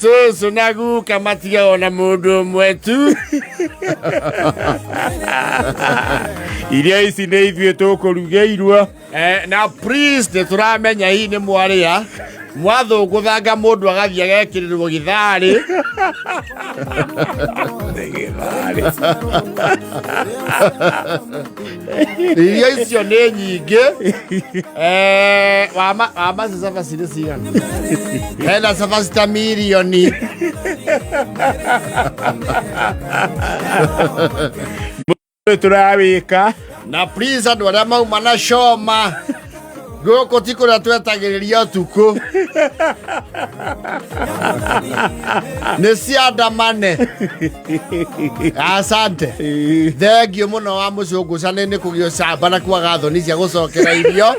Cũcũ na guka matigagwo na mũndũ ũmwe tu. Irio ici nĩ ithuĩ tũkũrugĩirwo. Na please nĩ tũramenya hihi nĩ mwarĩa mwathũngũthanga mũndũ agathiĩ agekĩrĩrwo gĩtharĩ. Irio icio nĩ nyingĩ. Wamaci cabaci nĩ cigana? Hena cabaci ta mirioni. Tũrawĩka. Na please andũ arĩa mauma na coma gũkũ ti kũrĩa twetagĩrĩria ũtukũ, nĩ ciandamane. Asante, thengiũ mũno wa mũcũngũcane nĩ kũgĩa ũcamba na kwaga thoni cia gũcokera irio.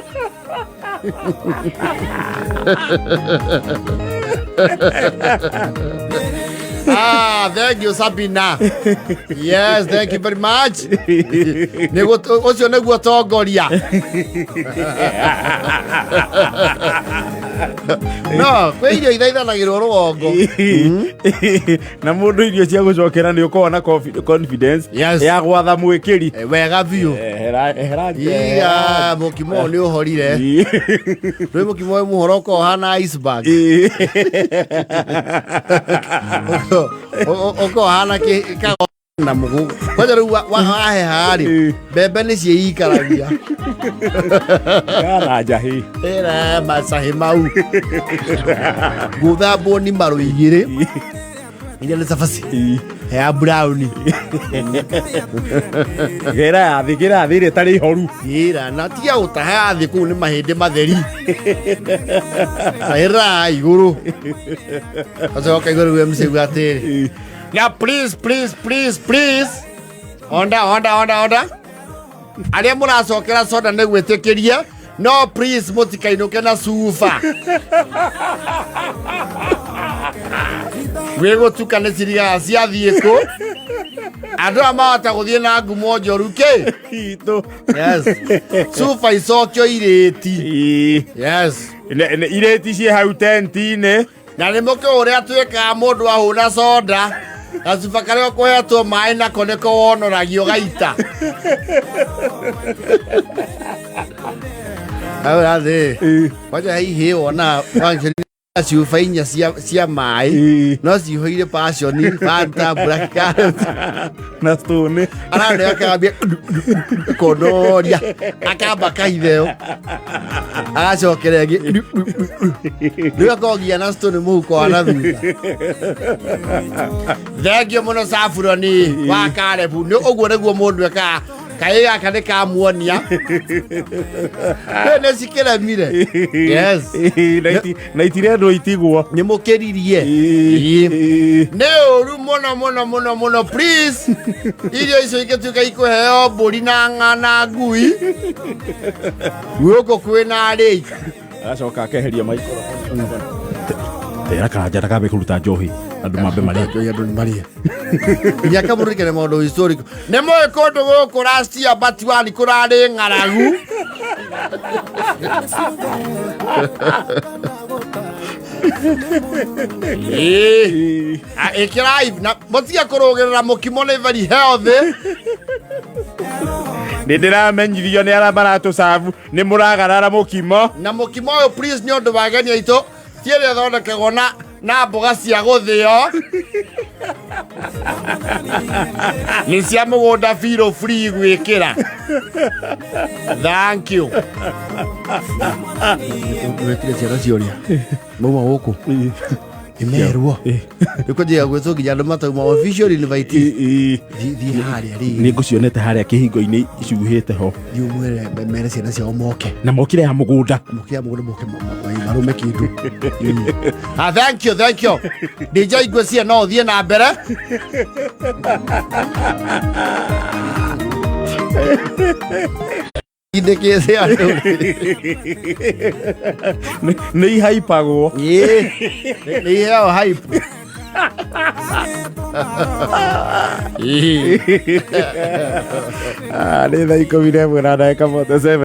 Ah, thank you, Sabina. Yes, thank you very much. Nĩguo ũcio nĩguo tongoria. No, kwĩ irio ithaithanagĩrwo rũgongo. Na mũndũ irio cia gũcokera nĩ ũkoragwo na confidence Yes. ya gwatha mwĩkĩri. Wega biũ. Ehera ehera. Iya, mũkimo ũyũ nĩ ũhorire. Rĩu mũkimo ũyũ mũhoro ũkoragwo ũhana iceberg. Ũkoragwo ũhana na mũgũ. Kwanja rĩu waheha rĩ, mbembe nĩ ciĩikaragia. Yara njahĩ. Ĩra macahi mau. Ngũthambwo ni marũ igĩrĩ. Iria nĩ cabaci. Ya brown. Gera ya thĩ, gera ya thĩ ĩrĩa ĩtarĩ ihoru. Ĩra na tiga gũtaha ya thĩ kũu nĩ mahĩndĩ matheri. Ĩra igũrũ. Acoka igũrũ rĩu MC auga atĩrĩ. Na please, please, please, please. Onda, onda, onda, onda. Arĩa mũracokera soda nĩ gwĩtĩkĩria, no please mũtikainũke na cuba. Gwĩ gũtuka nĩ cirigaga ciathiĩ kũ. Andũ aya mahota gũthiĩ na ngumo njoru kĩ? Itũ. Yes. Cuba icokio irĩti. Yes. Irĩti ciĩ hau tenti-inĩ. Na nĩ mũkĩ ũrĩa twĩkaga mũndũ ahũra soda gacuba karĩa ũkũhetwo maĩ nako nĩko wonoragio gaita. Hau rathĩ. Kwanja hihi wona cuba inya cia maĩ no cihũire Passion, Fanta, Black Currant. Na stone. Ararĩa akambia konoria akamba kaitheo agacokera ĩngĩ rĩu akogia na stone mũhuko wa na thutha. Thengio mũno Saburoni wa Karebu, nĩ ũguo nĩguo mũndũ ekaga. Kaĩ gaka nĩ kamuonia nĩ cikĩremire. Yes. Na itirendwo itigwo. Nĩ mũkĩririe. Nĩ ũru mũno mũno mũno mũno. Please, irio icio ingĩtuĩka ikũheo mbũri na ng'ana ngui gũkũ kwĩna arĩi. Agacoka akeheria maikoro. Tera kanja ndakabe kũruta njohi andũ mambe marĩe. Njohi andũ nĩ marĩe. Nginya kamũrikane maũndũ historic. Nĩ mũĩ kũndũ gũkũ last year but one kũrarĩ ng'aragu. Ĩĩ. Ah, ĩkĩrai na mũtige kũrũgĩrĩra mũkimo, nĩ very healthy. Nĩ ndĩramenyithio nĩ arĩa maratũcabu nĩ mũragarara mũkimo. Na mũkimo ũyũ please, nĩ ũndũ wa ageni aitũ, ti ĩrĩa ĩthondekagwo na mboga cia gũthĩo, nĩ cia mũgũnda. Feel free gwĩkĩra. Thank you. Wĩtire ciana ciũria mauma gũkũ imerwo nĩkwanjia gwĩtwo nginya andũ matauma official invite. Thiĩ harĩa rĩ. Nĩ ngũcionete harĩa kĩhingo-inĩ icuhĩte ho. Thiĩ ũmwĩre mere ciana ciao moke. Na mokire ya mũgũnda. Moke ya mũgũnda, moke marume kĩndũ. Ah, thank you, thank you, DJ ngwĩciria no ũthiĩ na mbere. Indĩkĩte andũ. Nĩ ihaipagwo. Ĩĩ, nĩ iheo hype. Ĩĩ. Ah, nĩ thaa 11 na ndagĩka 47.